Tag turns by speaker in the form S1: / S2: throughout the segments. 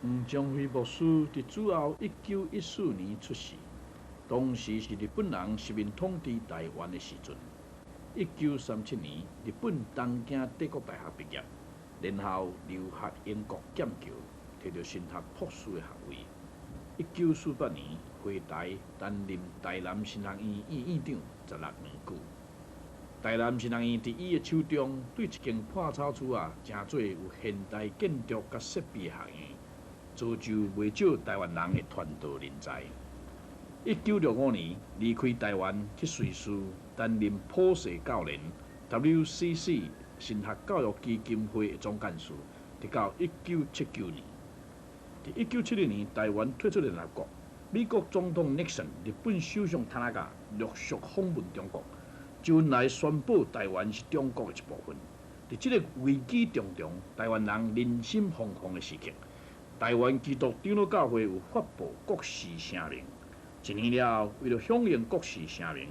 S1: 黃章輝牧師佇主後1914年出世，當時是日本人殖民統治臺灣的時陣。1937年，日本東京帝國大學畢業，然後留學英國劍橋，提著神學博士的學位。1948年回台擔任台南神學院院院長16年久。台南神學院佇伊的手中，對一間破草厝仔，成做有現代建築佮設備的學院，造就袂少臺灣人的傳道人才。1965年離開臺灣去瑞士擔任普世教聯 WCC 神學教育基金會的總幹事，直到1979年。佇1972年，臺灣退出聯合國，美國總統尼克森、日本首相田中陸續訪問中國，周恩來宣布臺灣是中國的一部分。佇這个危機重重、臺灣人人心惶惶的時刻，臺灣基督長老教會有發布國事聲明。一年了後，為著響應國事聲明，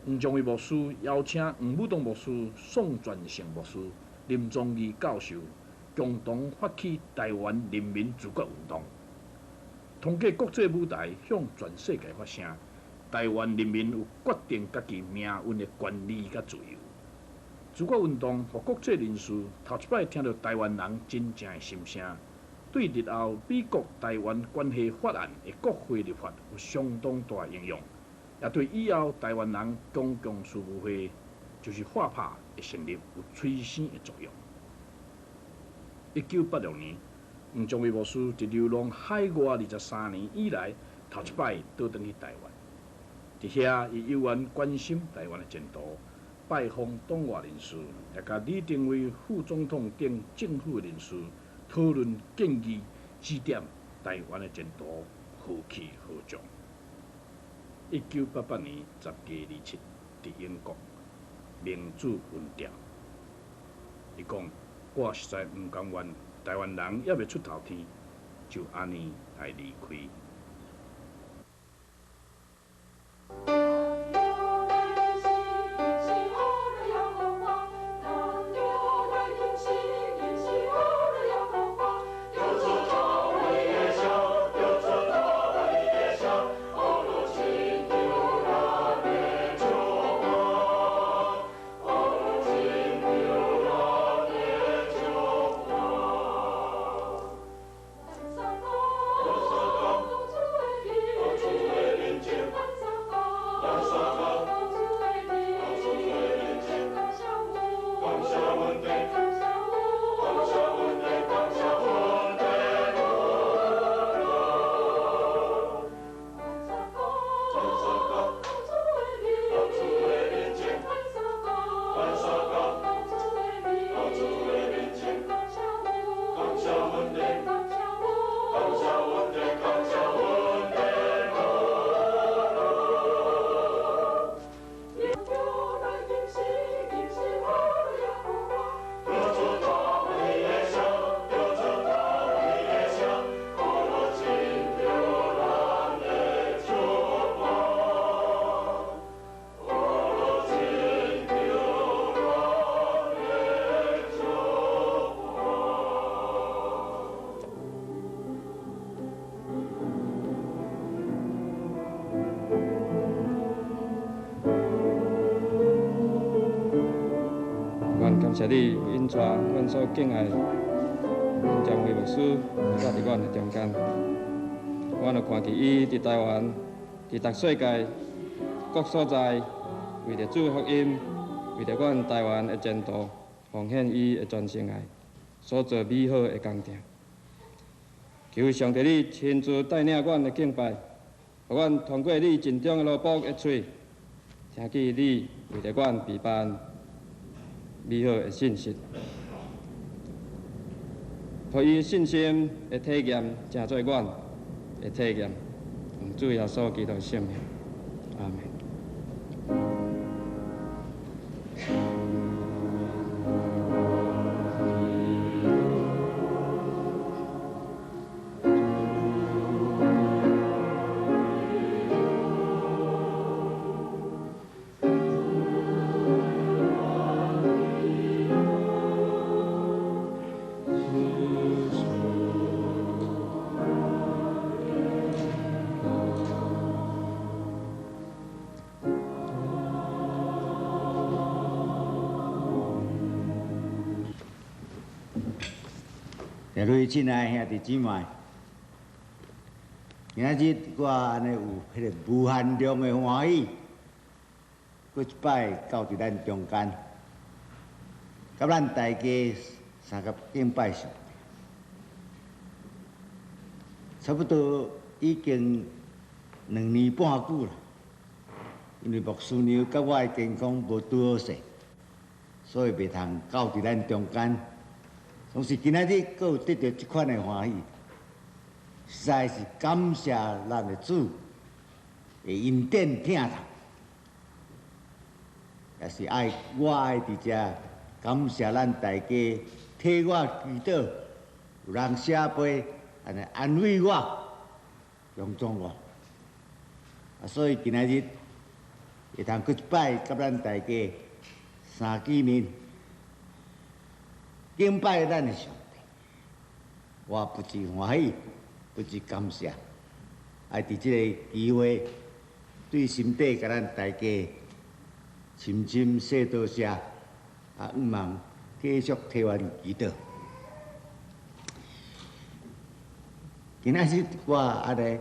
S1: 黃章輝牧師邀請黃武東牧師、宋傳成牧師、林宗義教授共同發起臺灣人民自決運動，通過國際舞台向全世界發聲，臺灣人民有決定家己命運的權利佮自由。自決運動予國際人士頭一擺聽著臺灣人真正的心聲，對日後美國臺灣關係法案的國會立法有相當大影響，也對以後臺灣人公共事務會，就是畫帕的成立有催生的作用。1986年，黃章輝牧師佇流浪海外23年以來，頭一擺倒轉去臺灣。佇遐，伊猶原關心臺灣的前途，拜訪黨外人士，也佮李登輝副總統等政府人士討論建議，指點臺灣的前途何去何從。1988年10月27，佇英國民主運掉。伊講：我實在毋甘願臺灣人猶未出頭天，就按呢來離開。
S2: 阮感謝你引帶阮所敬愛黃章輝牧師來到佇阮的中間。阮有看見伊佇臺灣、佇逐世界各所在，為著主福音，為著阮臺灣的前途，奉獻伊的全生涯，所做美好的工程。求上帝你親自帶領阮的敬拜，予阮通過你盡忠的奴僕的喙，聽見你為著阮備辦美好的信息，予伊信心的體驗，成做阮的體驗。奉主耶穌基督的聖名，阿們。
S3: 各位親愛兄弟姊妹，今仔日我按呢有彼个無限量的歡喜，閣一擺到佇咱中間，佮咱大家相佮敬拜上帝。差不多已經2年半久啦，因為牧師娘佮我的健康無拄好勢，所以袂通到佇咱中間。總是今仔日閣有得著這款的歡喜，實在是感謝咱的主的恩典疼痛，也是愛我愛佇遮感謝咱大家替我祈禱，有人寫批按呢安慰我、強壯我。啊，所以今仔日會通閣一擺佮咱大家三見面，敬拜咱的上帝，我不止歡喜，不止感謝，愛佇這个機會對心底共咱大家深深說多謝，啊，向望繼續替阮祈禱。今仔日我按呢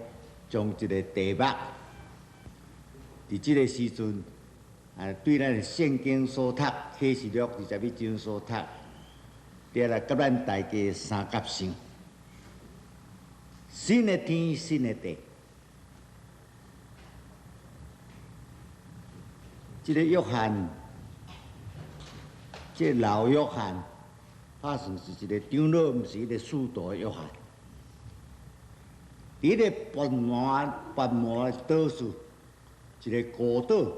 S3: 將一个題目，佇這个時陣啊，對咱的聖經所讀啟示錄21章所讀。佇來佮咱大家相佮想，新的天，新的地。這个約翰，這个老約翰，拍算是一个長老，毋是彼个使徒約翰。佇彼个拔摩島嶼，一个孤島，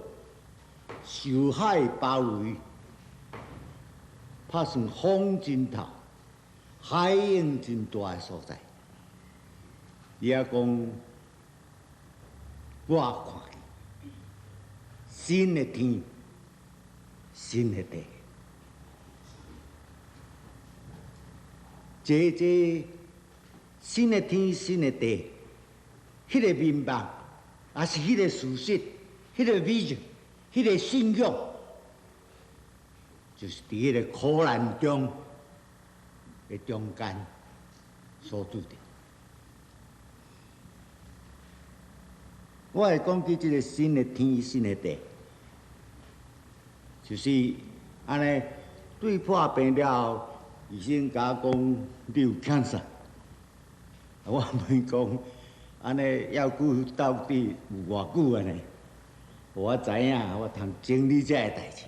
S3: 受海包圍。拍算風真透，海湧真大的所在。伊也講，我看見新的天，新的地。這新的天，新的地，彼个面目，也是彼个事實，彼个 vision，彼个信仰。就是佇彼个苦難中的中間所拄著。我會講起這个新的天、新的地，就是按呢對破病了後，醫生共我講你有 cancer，我問講按呢猶久到底有偌久按呢？予我知影，我通整理這个代誌。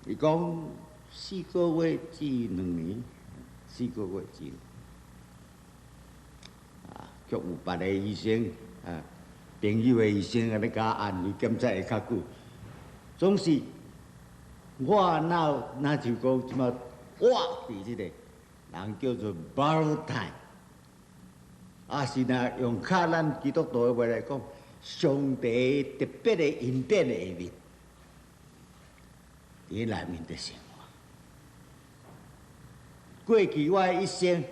S3: 伊講4個月至2年，四個月至，啊，卻有別个醫生啊，朋友的醫生按呢共我安慰，檢查會較久。總是我若若就講這馬活佇這個人叫做 borrowed time，啊是若用較咱基督徒的話來講，上帝特別的恩典的下面。佇內面的生活，過去我的一生，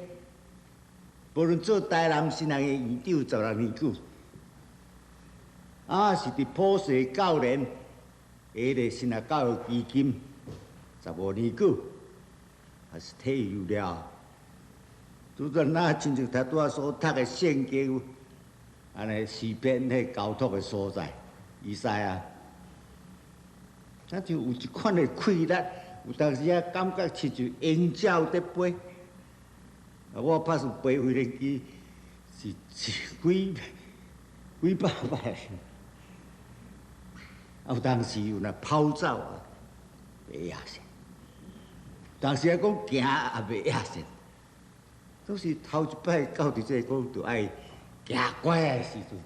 S3: 無論做台南新人的院長16年久，啊是佇普世教聯彼个新人教育基金15年久，還是退休了。拄則若親像頭拄仔所讀的聖經，按呢詩篇彼交託的所在，以賽亞。咱就有一款的氣力，有當時啊感覺親像鷹鳥佇飛。啊，我拍算飛飛行機是是幾幾百擺。啊，有當時有若跑走啊，袂野性。當時啊講行也袂野性，總是頭一擺到佇這個講，著愛行乖的時陣，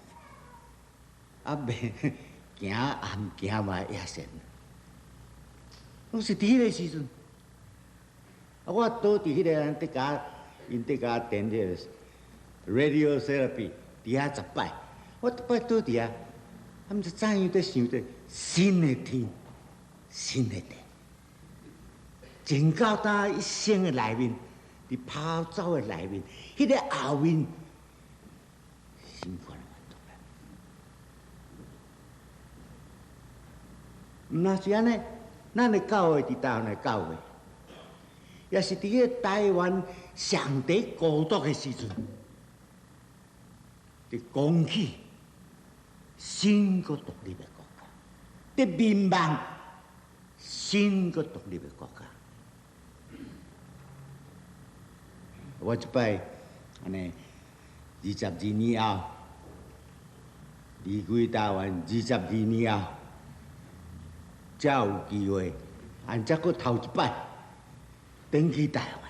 S3: 啊袂行也毋行嘛野性。攏是佇彼个時陣，啊！我倒佇彼个人佇共𪜶佇共電彼个 radiotherapy 佇遐10擺，我逐擺倒佇遐，啊，毋知怎樣佇想著新的天，新的地，前到今一生的內面，佇跑走的內面，彼个後面，新款的滿足毋若是按呢。咱的教會佇台灣的教會，也是佇個台灣上底孤獨的時陣，佇講起新閣獨立的國家，佇面望新閣獨立的國家。我這擺按呢22年後離開台灣，22年後，才有機會，按才閣頭一擺轉去台灣。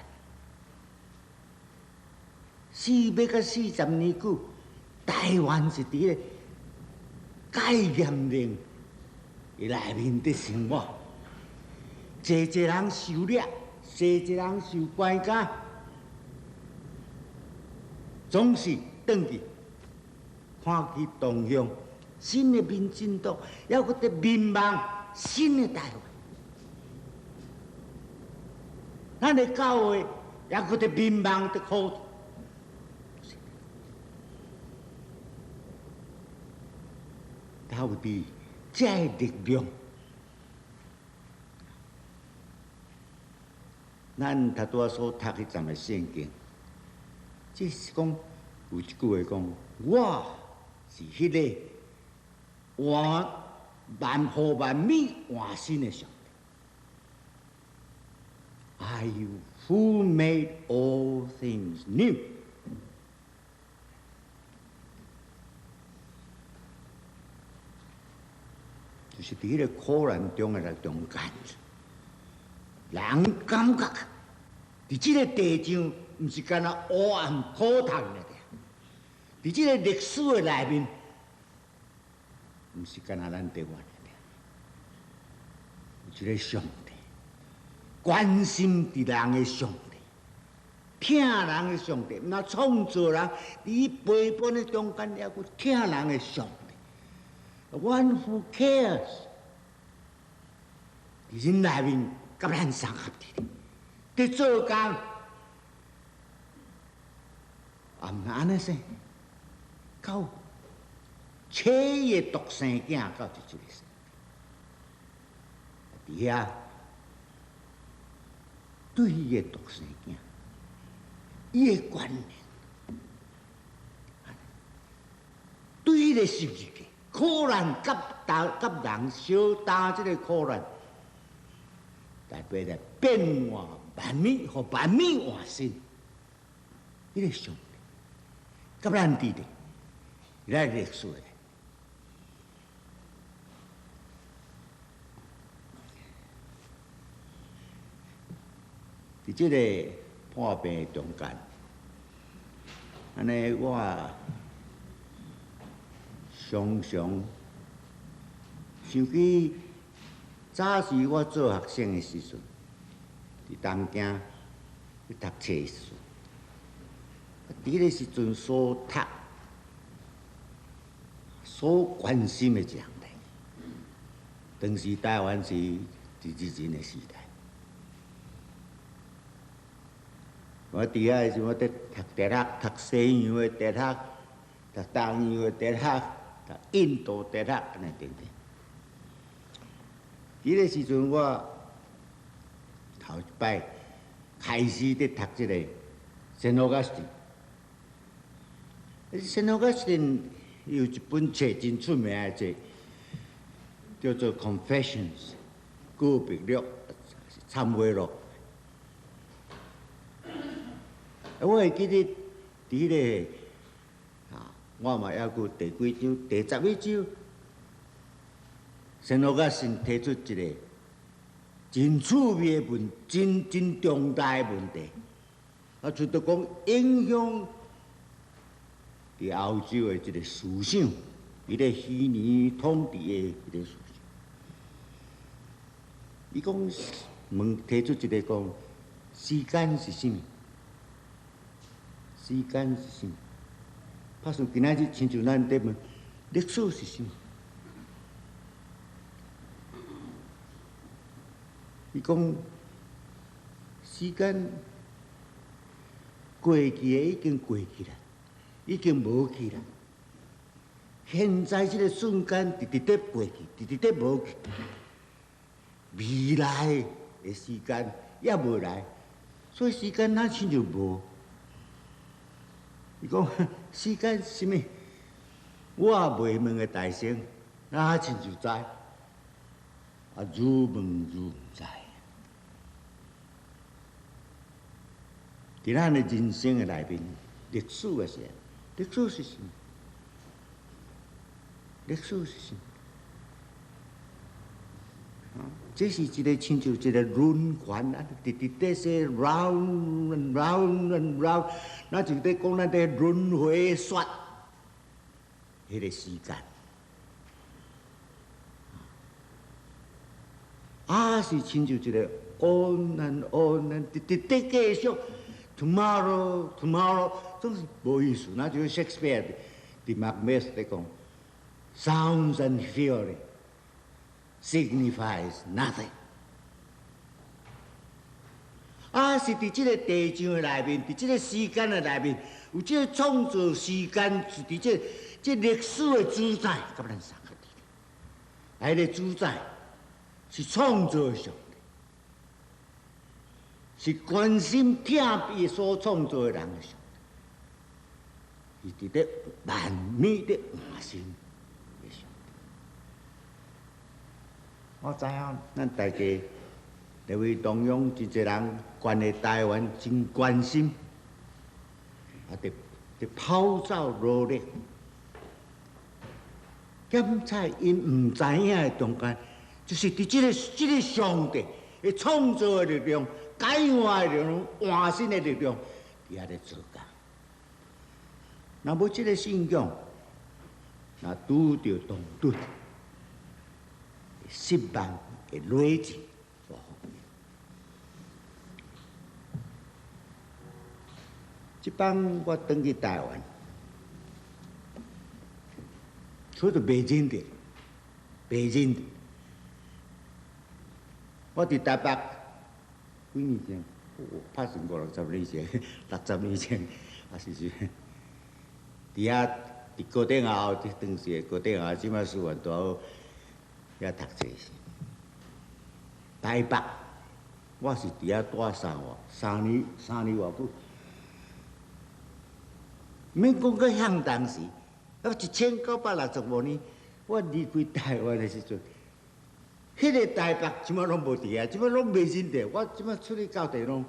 S3: 4欲甲40年久，台灣是佇個戒嚴令的內面佇生活，濟濟人受掠，濟濟人受關監，總是轉去看去同鄉新的民進黨，猶閣佇面望新的台灣。咱的教會猶閣佇面望佇苦。到底這个力量，咱頭拄仔所讀彼節的聖經，這是講有一句話講：我是彼个換萬予萬物換新的上帝。I who made all things new。就是佇彼个苦難中的來中間，人感覺佇這个地上，毋是干焦黑暗苦痛的，佇這个歷史的內面，毋是干焦咱台灣的，有一个上帝關心佇人的上帝，疼人的上帝，毋但創造人，佇伊陪伴的中間，猶閣疼人的上帝。One who cares，佇人內面佮咱相合佇咧，佇做工，啊，毋按呢說，到妻伊的獨生囝到佇這個世界，佇遐對伊的獨生囝，伊的觀念，對彼個十字架。苦難佮擔佮人相擔這個苦難，特別來變換萬物，予萬物換新。彼個上帝佮咱佇咧，咱歷史咧。佇這個破病中間，按呢我常常想起早時我做學生的時陣，佇東京去讀冊的時陣，佇彼个時陣所讀、所關心的一項代誌，當時台灣是佇日人的時代。我佇遐的時，我佇讀哲學，讀西洋的哲學，讀東洋的哲學，讀印度哲學，按呢等等。彼个時陣，我頭一擺開始佇讀這個聖奧古斯丁。聖奧古斯丁有一本冊真出名的冊，叫做《Confessions》告白錄、懺悔錄。我會記得佇彼個啊，我嘛猶閣第幾章？第11章，聖奧古斯丁提出一個真趣味的問，真真重大的問題，啊，就著講影響佇歐洲的這個思想，伊咧虛擬統治的彼個思想。伊講問提出一個講，時間是啥物？時間是啥物？拍算今仔日親像咱佇問歷史是啥物？伊講時間過去的已經過去啦，已經無去啦。現在這個瞬間，直直佇過去，直直佇無去。未來的時間猶無來，所以時間若親像無。伊講時間啥物？我也袂問的大聲，若親像知，啊，愈問愈毋知。佇咱的人生的內面，歷史的是，歷史是啥物？歷史是啥物？這是一個親像一個輪環啊，直直咧說 round and round and round，咱就咧講咱咧輪迴說，彼個時間，啊是親像一個 on and on and 直直咧繼續，tomorrow tomorrow 總是無意思，若像 Shakespeare 佇 Macbeth 咧講，sounds and fury。Signifies nothing。啊，是佇這个地上的內面，佇這个時間的內面，有這个創造時間，是佇這這歷史的主宰，佮咱相仝佇。啊，彼个主宰是創造的上帝，是關心疼伊所創造的人的上帝，是佇咧萬物咧換新。我知影，咱大家認為中央真濟人關係台灣真關心，啊，佇佇拋走努力，檢查𪜶毋知影的中間，就是佇這个這个上帝的創造的力量、改換的力量、換新的力量，佇遐咧做工。若無這个信仰，若拄著動頓。失望會累積。這擺我轉去台灣，出就袂認得，袂認得。我佇台北幾年前，我拍算五六十年前，六十年前，啊是是，佇遐佇高等學校，佇當時的高等學校，這擺師範大學。遐讀冊時，台北，我是佇遐蹛三活，三年三年偌久，免講到向當時，啊1965年，我離開台灣的時陣，彼個台北這擺攏無佇遐，這擺攏袂認得。我這擺出去到地攏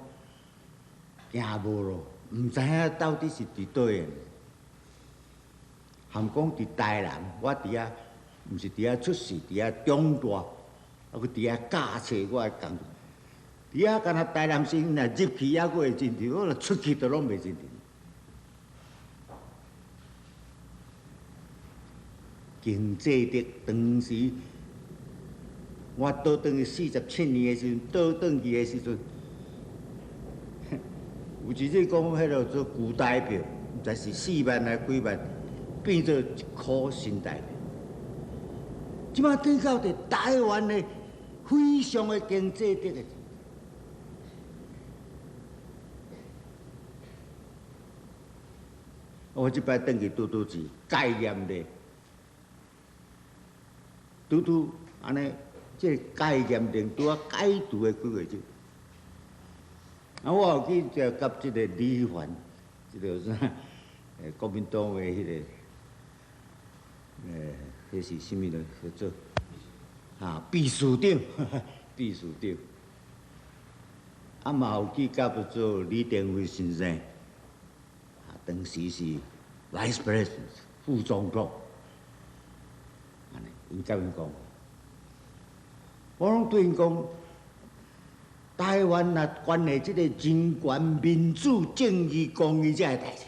S3: 行無路，毋知影到底是佇佗位。含講佇台南，我佇遐。毋是佇遐出世，佇遐長大，啊，閣佇遐教冊我的工作。佇遐敢若台南市，若入去猶閣會認得，我若出去都攏袂認得。經濟的當時，我倒轉去47年的時陣，倒轉去的時陣，有一日講彼个做舊台票，毋知是4萬還幾萬，變做1箍新台票。這擺轉到佇台灣的非常的經濟的。我這擺轉去拄拄是戒嚴咧，拄拄按呢，這個戒嚴令拄仔解除的幾個月。啊，我有去就佮這個李凡，這個啥，國民黨的彼個，彼是啥物咧？叫做啊，秘書長，秘書長。啊，嘛有去佮做李登輝先生，啊，當時是 Vice President 副總統，按呢，𪜶佮𪜶講，我攏對𪜶講，台灣若關係這個人權、民主、正義、公義這个代誌，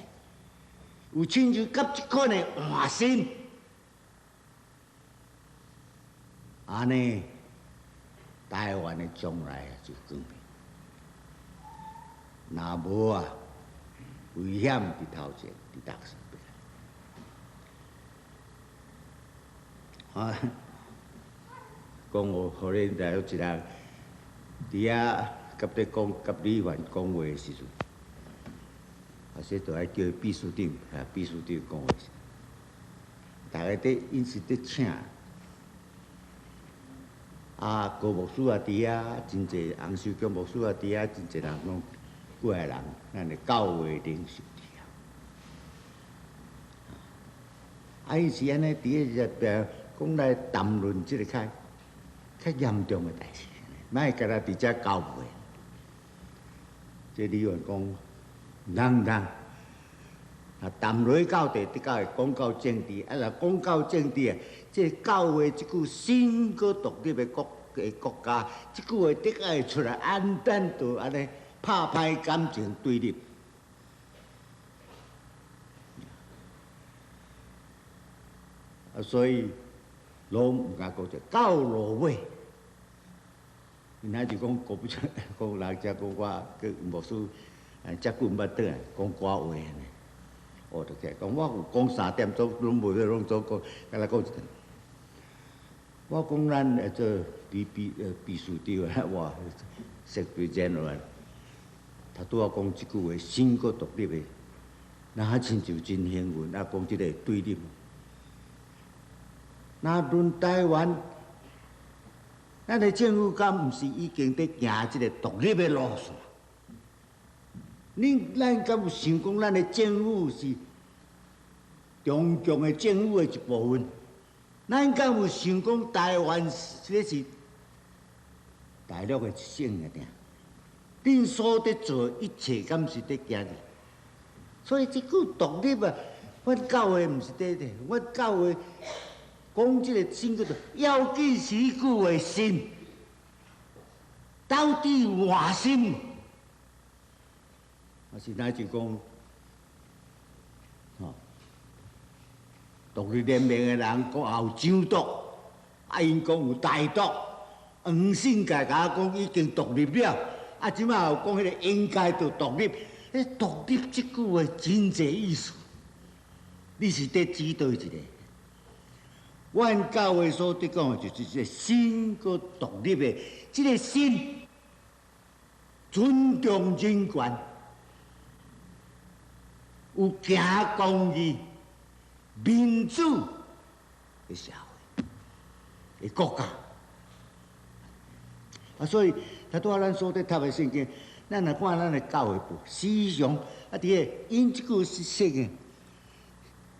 S3: 有親像佮這款的換新。按呢，台灣的將來就光明。若無啊，危險佇頭前，佇逐時啊，講予予恁知有一人佇遐佮咧講，佮李凡講話的時陣，啊，說著愛叫伊秘書長，啊，秘書長講話時，逐个佇𪜶是佇請。啊，高牧師也佇遐，真濟洪秀強牧師也佇遐，真濟人攏幾个人，咱的教會領袖佇遐。啊，伊是按呢，佇咧入邊講來談論這个較較嚴重的代誌，莫干焦佇遮交會。這李元講，毋通毋通，啊，談落到底，的確會講到政治，啊，若講到政治啊，這個教會這句新閣獨立的國的國家，這句話的確會出來，按咱就按呢拍歹感情對立。啊，所以攏毋敢講這到落尾，𪜶就講講不出，講人遮講我閣牧師，遮久毋捌轉來講歌話按呢。我就起來講，我有講3點鐘，攏無咧，攏總講，敢若講一頓。我講咱會做秘秘秘書長，我 Secretary General，他拄仔講這句話，新閣獨立的，若親像真幸運，啊，講這个對立。若論台灣，咱的政府敢毋是已經佇行這个獨立的路線？恁咱敢有想講，咱的政府是中共的政府的一部分？咱敢有想講，台灣這是大陸的一省爾？恁所佇做一切，敢是佇行？所以這句獨立啊，阮教會毋是佇咧，阮教會講這个新叫做要緊是彼句話信，到底換心？啊是乃就講，吼，獨立聯盟的人講也有蒋獨，啊𪜶講有台獨，黃信介共我講已經獨立了，啊這擺又講彼个應該著獨立，彼獨立這句話真濟意思，你是佇指佗一个？阮教會所佇講的就是這个新閣獨立的，這个新尊重人權。有行公義、民主的社會的國家，啊，所以頭拄仔咱所佇讀的聖經，咱若看咱的教會簿思想，啊，佇個𪜶這句是說的，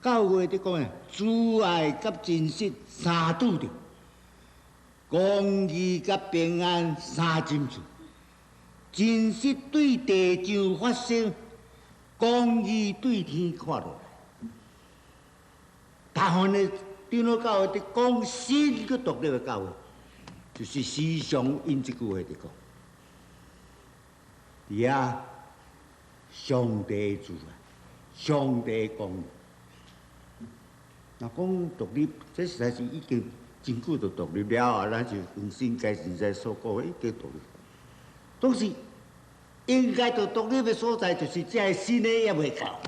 S3: 教會佇講的，慈愛佮真實相拄著，公義佮平安三針刺，真實對地上發生。公義對天看落來，大漢的長老教會佇講新閣獨立的教會，就是時常𪜶這句話佇講。佇遐，上帝慈愛，上帝公義。若講獨立，這實在是已經真久就獨立了啊！咱就黃信介先生所講的已經獨立，總是。應該著獨立的所在，就是這个新的猶未到，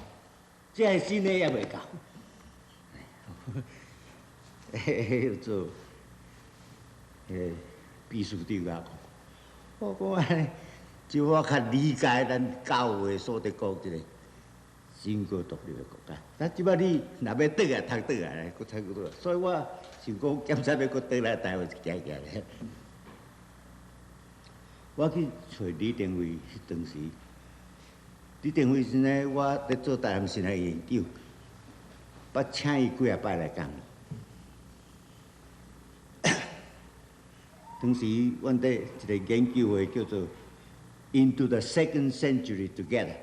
S3: 這个新的猶未到。嘿嘿，做秘書長啊，我講按呢，就我較理解咱教會所佇講這个新閣獨立的國家。但這擺你若欲轉來，通轉來，閣採閣倒來，所以我想講檢查欲閣轉來台灣行行咧。我去揣李登輝彼當時，李登輝時呢，我佇做台南神學研究，捌請伊幾仔擺來講。當時阮佇一个研究會叫做 Into the Second Century Together，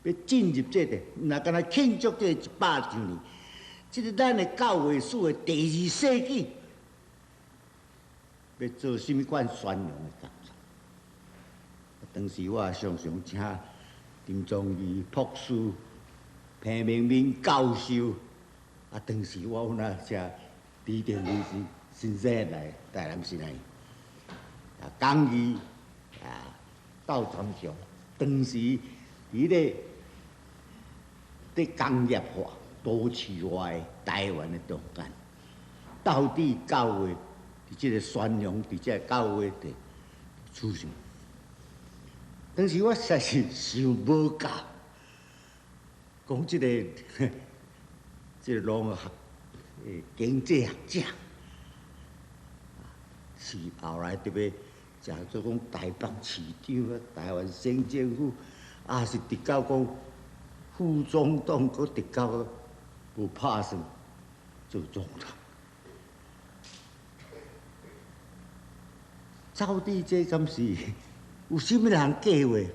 S3: 欲進入這个，毋若干焦慶祝這个100週年，這个咱的教會史的第二世紀，欲做啥物款宣揚的工作。當時我也常常請陳宗義博士、彭明敏教授，啊，當時我有那請李登輝先生來台南市來，啊，講義啊，鬥參詳。當時佇咧佇工業化、都市化的台灣的中間，到底教會佇這个宣揚，佇這个教會的出現。當時我實在是想無夠，講這个這个農學經濟學者，是後來特別誠做講台北市長啊、台灣省政府，也是直到講副總統，閣直到無拍算做總統。走佇這敢是有啥物人計劃？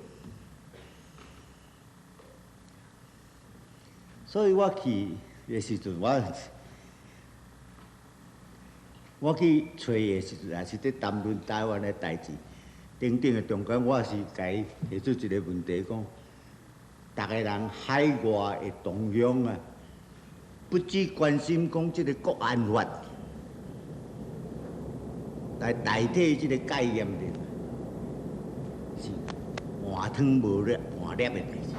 S3: 所以我去的時陣，我去揣的時陣，也是佇談論台灣的代誌，等等的中間，我是共伊提出一個問題，講，逐個人海外的同鄉啊，不只關心講這個國安法來代替這個戒嚴令，是換湯無粒換粒的代誌。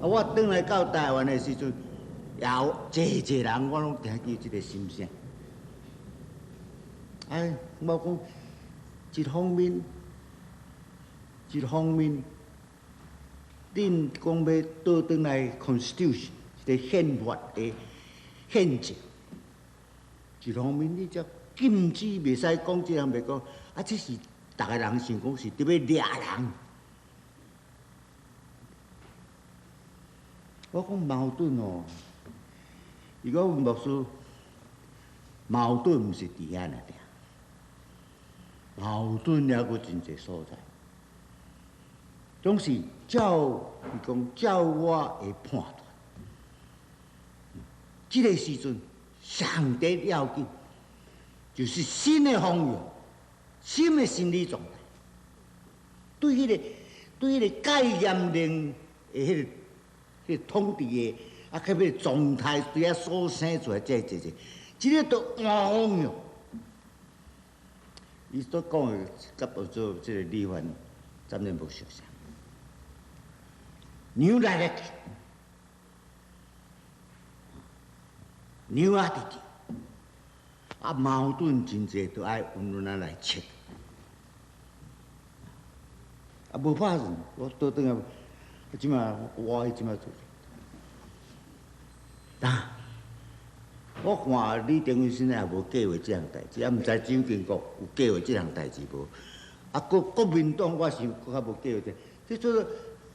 S3: 啊，我轉來到台灣的時陣，也有濟濟人，我攏聽見這個心聲。哎，我講一方面，一方面，恁講欲倒轉來 Constitution，一個憲法的憲政，一方面你才禁止袂使講這項袂講，啊，這是逐个人想講是佇欲掠人。我講矛盾哦，伊講牧師矛盾毋是佇遐爾爾，矛盾猶閣真濟所在，總是照伊講照我的判斷，這个時陣上帝要緊，就是新的方向，新的心理狀態，對彼個戒嚴令的彼個統治的啊，彼個狀態對遐所生出來這，這个都換方向。伊所講的佮做這个李凡暫然無相像。New direction，new attitude，啊，矛盾真濟，都愛溫溫仔來切。啊，無拍算，我倒轉來，這馬我這馬做。但我看李登輝先生也無計劃這項代誌，也毋知蔣經國有計劃這項代誌無？啊，國民黨我想閣較無計劃這，這做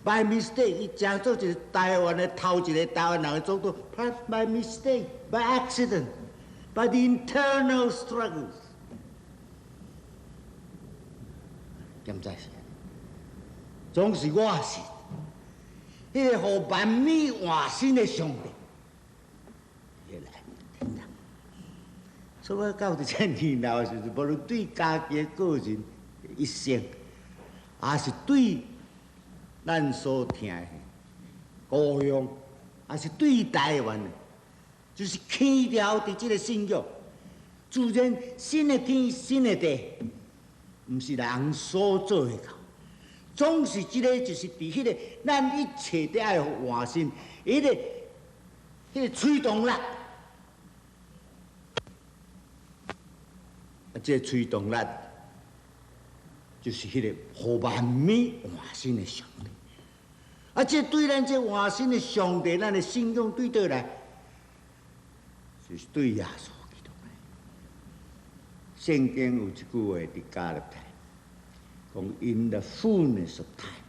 S3: by mistake，伊成做一個台灣的頭一個台灣人的總統，by mistake，by accident，by the internal struggles，敢知是？總是我是，彼個予萬物換新的上帝。所以我到佇這年老的時陣，無論對家己的個人一生，抑是對咱所疼的故鄉，抑是對台灣，就是牽牢佇這个信仰，自然新的天新的地，毋是人所做會到，總是這个就是佇彼个咱一切都愛換新，彼個推動力。啊，這個推動力就是彼個予萬物換新的上帝。啊，這對咱這換新的上帝，咱的信仰對佗來？就是對耶穌基督來。聖經有一句話佇加勒泰講：In the fullness of time，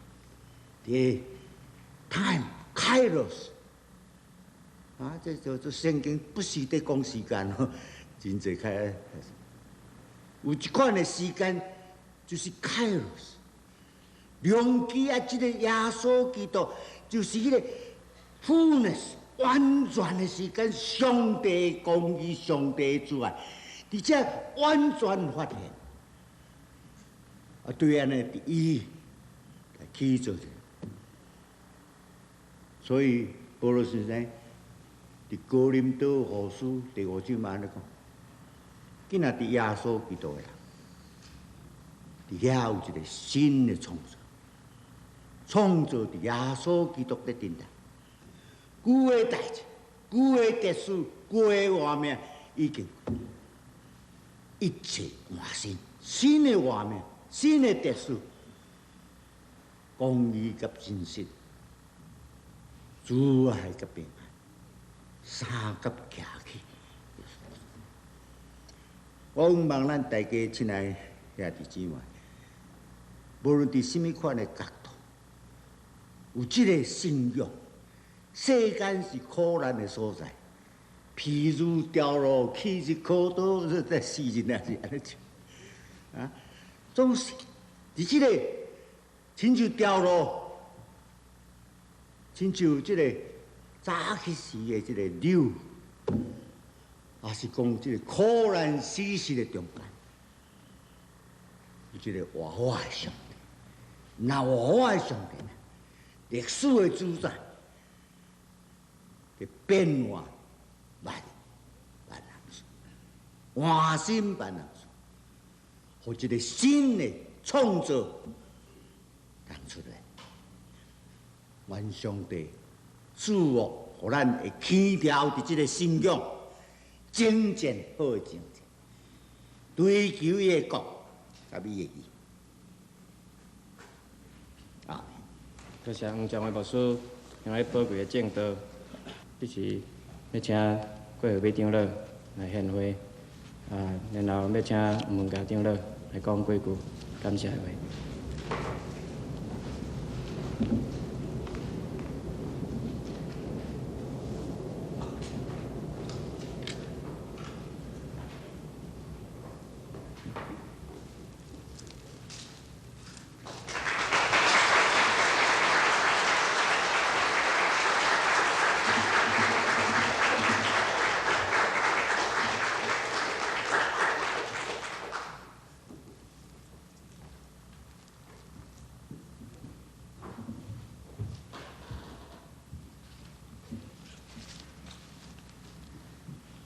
S3: 佇 time kairos。啊，這叫做聖經不時佇講時間哦，真濟開。有一款的時間，就是 Kairos，良機啊！這個耶穌基督就是彼個 fullness 完全的時間，上帝的公義、上帝的慈愛，佇這完全發現。啊，對按呢，佇伊來去做者。所以保羅先生佇哥林多後書第五章嘛按呢講。今仔佇耶穌基督的人，佇遐有一個新的創造，創造佇耶穌基督佇頂頭。舊的代誌、舊的秩序、舊的畫面已經一切換新，新的畫面、新的秩序，公義佮真實，慈愛佮平安，三佮徛起。我向望咱大家親愛兄弟姊妹，無論佇啥物款的角度，有這个信仰。世間是苦難的所在，譬如掉落去是苦刀，這詩人也是按呢唱啊。總是佇這个親像掉落，親像這个早起時的這个柳，也是講這个苦難死死的中間，有這个活活的上帝。若活活的上帝，歷史的主宰，會變換萬萬人事，換新萬人事，予一个新的創造當出來。願上帝賜福，予咱會輕牢佇這个信仰，征戰好的征戰，追求伊的國，佮伊的義。阿門。
S2: 多謝黃將偉牧師用彼寶貴的證道，這時欲請郭惠美長老來獻花，然後欲請吳文嘉長老來講幾句感謝的話。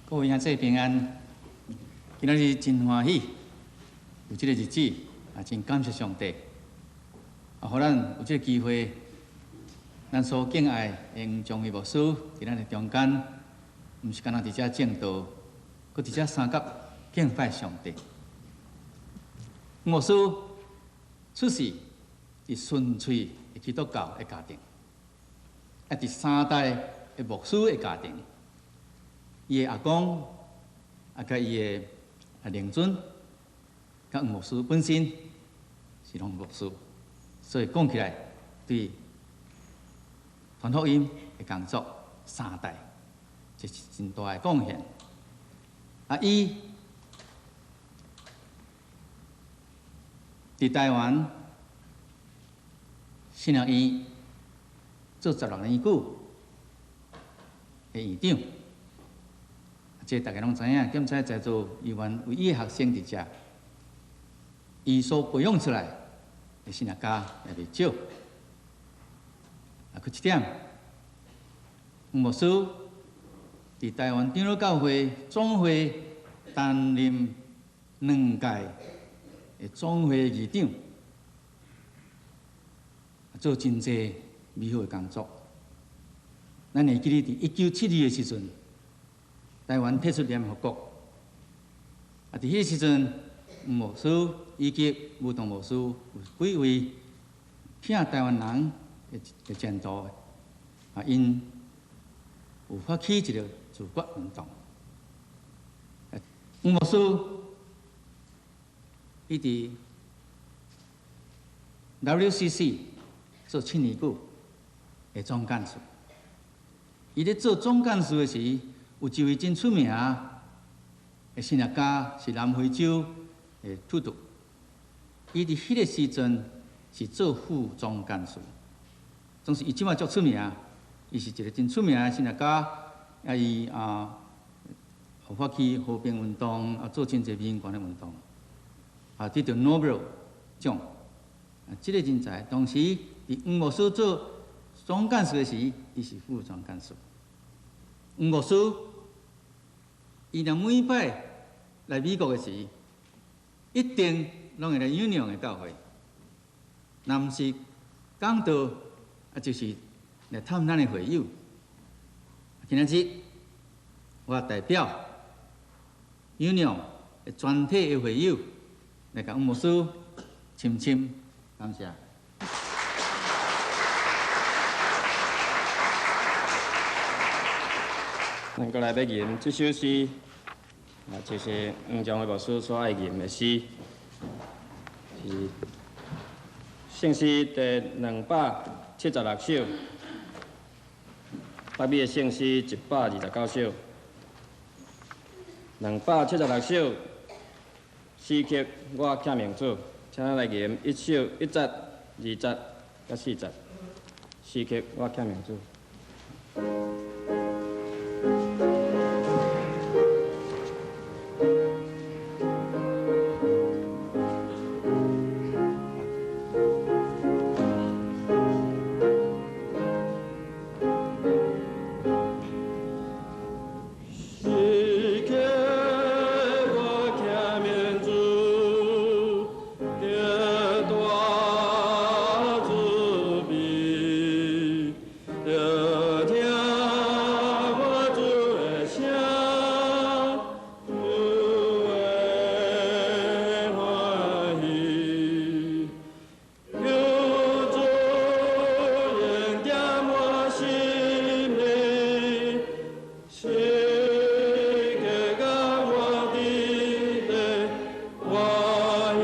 S4: 各位兄弟平安，今仔日真歡喜，有這個日子，也真感謝上帝，啊，予咱有這個機會，咱所敬愛的黃將偉牧師佇咱的中間，毋是干焦佇遮證道，閣佇遮相佮敬拜上帝。牧師出世佇純粹的基督教的家庭，啊，佇三代的牧師的家庭。伊的阿公，啊，佮伊的靈尊，佮黃牧師本身是攏牧師，所以講起來，對傳福音的工作三代，這是真大的貢獻。啊，伊佇台灣神學院做16年久的院長。這大家攏知影，檢查在座議員唯一的學生佇遮，伊所培養出來的神學家也袂少。啊，閣一點，黃牧師佇台灣長老教會總會擔任兩屆的總會議長，做真濟美好的工作。咱會記得佇1972的時陣，台灣退出聯合國，啊！佇彼個時陣，黃牧師以及吳棟牧師有幾位疼台灣人的前途，啊，𪜶有發起一个自決運動。黃牧師伊佇 WCC 做7年久的總幹事，伊咧做總幹事的時，有一位真出名的神學家，是南非洲的吐杜。伊佇彼个時陣是做副總幹事，總是伊這擺足出名。伊是一个真出名的神學家，啊，伊啊發起和平運動，啊，做真濟民權的運動，啊，得著諾貝爾獎。啊，這个人才當時佇黃牧師做總幹事的時，伊是副總幹事。黃牧師，伊若每擺來美國的時，一定攏會來 Union 的教會，若毋是講道，啊，就是來探咱的會友。今仔日我代表 Union 的全體的會友來共黃牧師深深感謝。
S2: 咱閣來欲吟這首詩，啊，就是黃將偉牧師所愛吟的詩，是聖詩第76首，北美的圣诗129首，276首诗曲我敬明主，请咱来吟一首一节、二节、佮四节诗曲我敬明主。时刻我敬明主，得大慈悲，得听我主的声，主会歡喜。求主恩典我心靈，時刻佮我佇咧，我心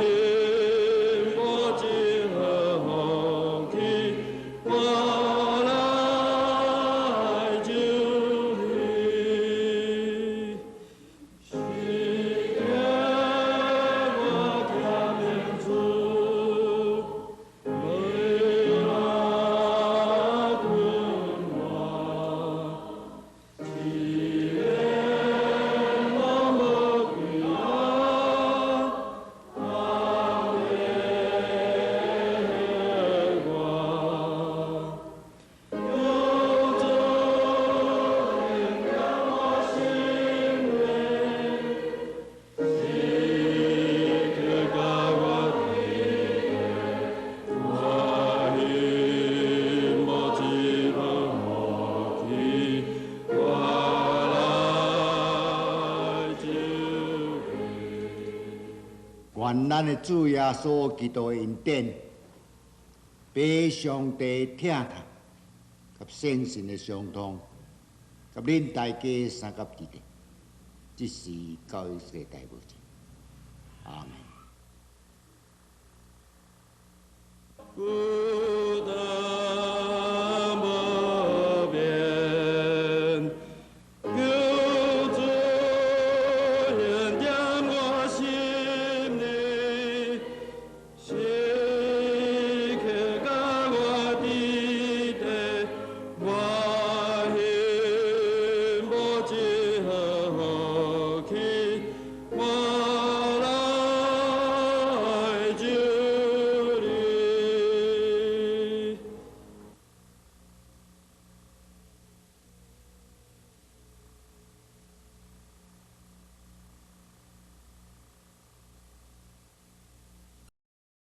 S2: 無一毫福氣，我來就你。時刻我敬明主，袂來困我，雖然我無歸我，我我。求主恩典我心靈，時刻佮我佇咧，我心無一毫福氣，我來就你。
S3: 願咱的主耶穌基督的恩典，父上帝疼痛，佮聖神的相通，佮恁大家相佮佇咧，這時到世代無盡。阿門。
S2: 主。